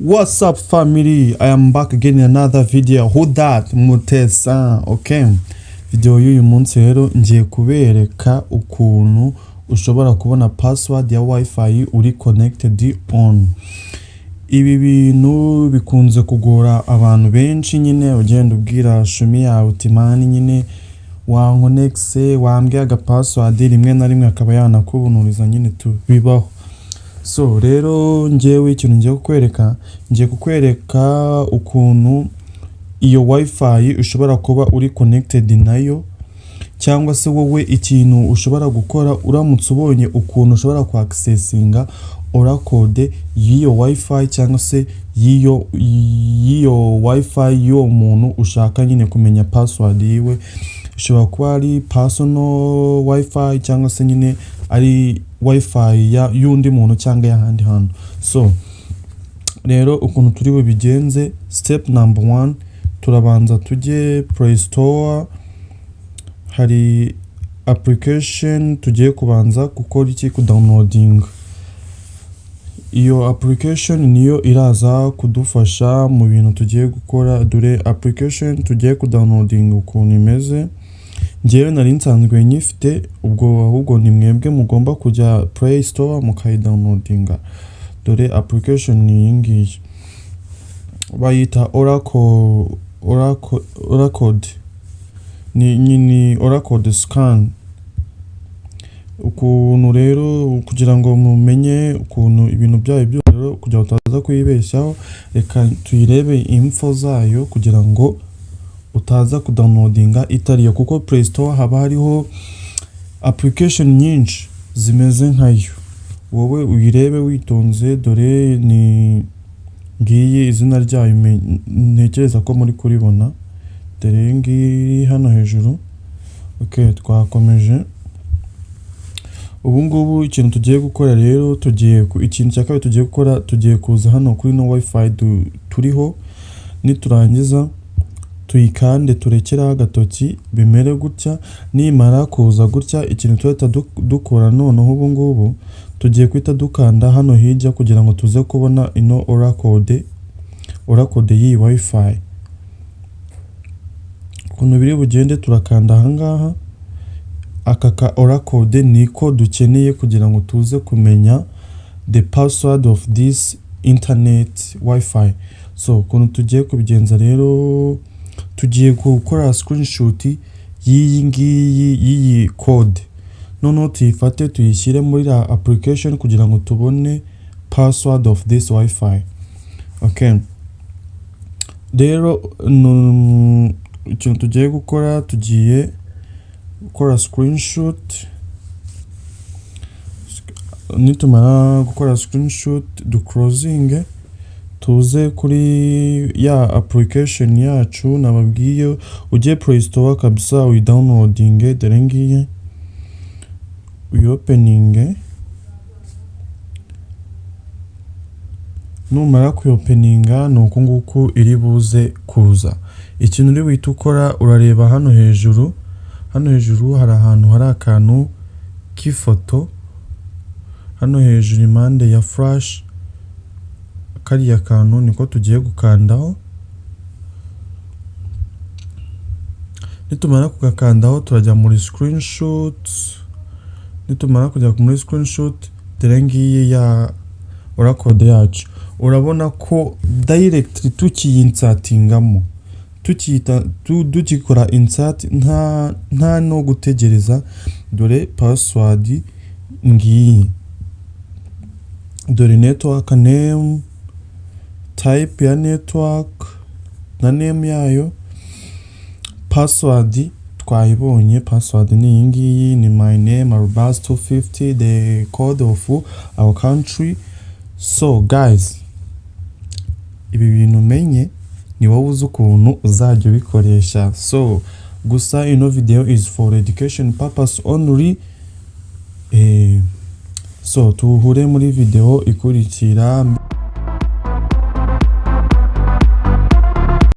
What's up, family? I am back again in another video. Who that? Mutesa. Okay. Video y'uyu munsi rero ngiye kubereka ukuntu ushobora kubona password ya WiFi uri connected on. Ibi bintu bikunze kugora abantu benshi nyine, ugenda ubwira shumi yawe uti: "Man, nyine wankonegise, wambwiye aga password," rimwe na rimwe akaba yanakubunuriza nyine tu, bibaho. So rero njyewe ikintu ngiye kukwereka ukuntu iyo WiFi ushobora kuba uri connected nayo, cyangwa se wowe ikintu ushobora gukora uramutse ubonye ukuntu ushobora ku accessinga ora code y'iyo WiFi, cyangwa se y'iyo WiFi y'uwo muntu ushaka nyine kumenya password yiwe. Ishobora kuba ari personal WiFi, cyangwa se nyine ari WiFi y'undi muntu cyangwa y'ahandi hantu. So rero ukuntu turi bubigenze, step number one, turabanza tujye Play Store. Hari application tugiye kubanza gukora iki? Kudownloadinga. Iyo application niyo iraza kudufasha mu bintu tugiye gukora. Dore application tugiye kudownloadinga ukuntu imeze. Njyewe nari nsanzwe nyifite, ubwo ahubwo ni mwebwe mugomba kujya Play Store mukayidownloadinga. Dore application ni iyi ngiyi, bayita Oracode, ni Oracode Scan. Ukuntu rero kugira ngo mumenye ukuntu ibintu byayo byose rero, kugira ngo utaza kuyibeshyaho, reka tuyirebe info zayo kugira ngo utaza kudownloadinga itariyo, kuko Play Store haba hariho application nyinshi zimeze nkayo. Wowe uyirebe witonze. Dore ni ngiyi, izina ryayo ntekereza ko muri kuribona. Dore iyi ngiyi hano hejuru. Ok, twakomeje. Ubu ngubu ikintu tugiye gukora rero, ikintu cya kabiri tugiye gukora, tugiye kuza hano kuri no WiFi turiho. Niturangiza tuyikande, turekereho agatoki bimere gutya. Nimara kuza gutya, ikintu tuhita dukora noneho ubu ngubu, tugiye guhita dukanda hano hirya kugira ngo tuze kubona ino oracode y'iyi WiFi. Ukuntu biri bugende, turakanda ahangaha. Aka ka oracode niko dukeneye kugira ngo tuze kumenya the password of this internet WiFi. So ukuntu tugiye kubigenza rero, tugiye gukora screenshot y'iyi ngiyi, y'iyi code, noneho tuyifate tuyishyire muri la application kugira ngo tubone password of this WiFi. Okay, rero ikintu tugiye gukora, tugiye gukora screenshot. Nitumara gukora screenshot, duclosinge, tuze kuri ya application yacu nababwiye. Ujye Play Store kabisa uyidownloadinge. Dore ngiyi, uyopeninge. Numara kuyopeninga, ni uku nguku iri buze kuza. Ikintu uri buhite ukora, urareba hano hejuru. Hano hejuru hari ahantu hari akantu k'ifoto, hano hejuru impande ya flash. Kariya kantu niko tugiye gukandaho. Nitumara kugakandaho, turajya muri screenshot. Nitumara kujya muri screenshot, dore ngiyi ya oracode yacu. Urabona ko directly tukiyinsertingamo, tukiyita dukikora insert, nta no gutegereza, dore password ngiyi. Dore network name, type ya network na name yayo. Password twayibonye. Password ni iyi ngiyi, ni my name arobase 250, the code of our country. So guys, ibi bintu umenye ni wowe uzi ukuntu uzajya ubikoresha. So gusa ino video is for education purpose only. So tuhure muri video ikurikira.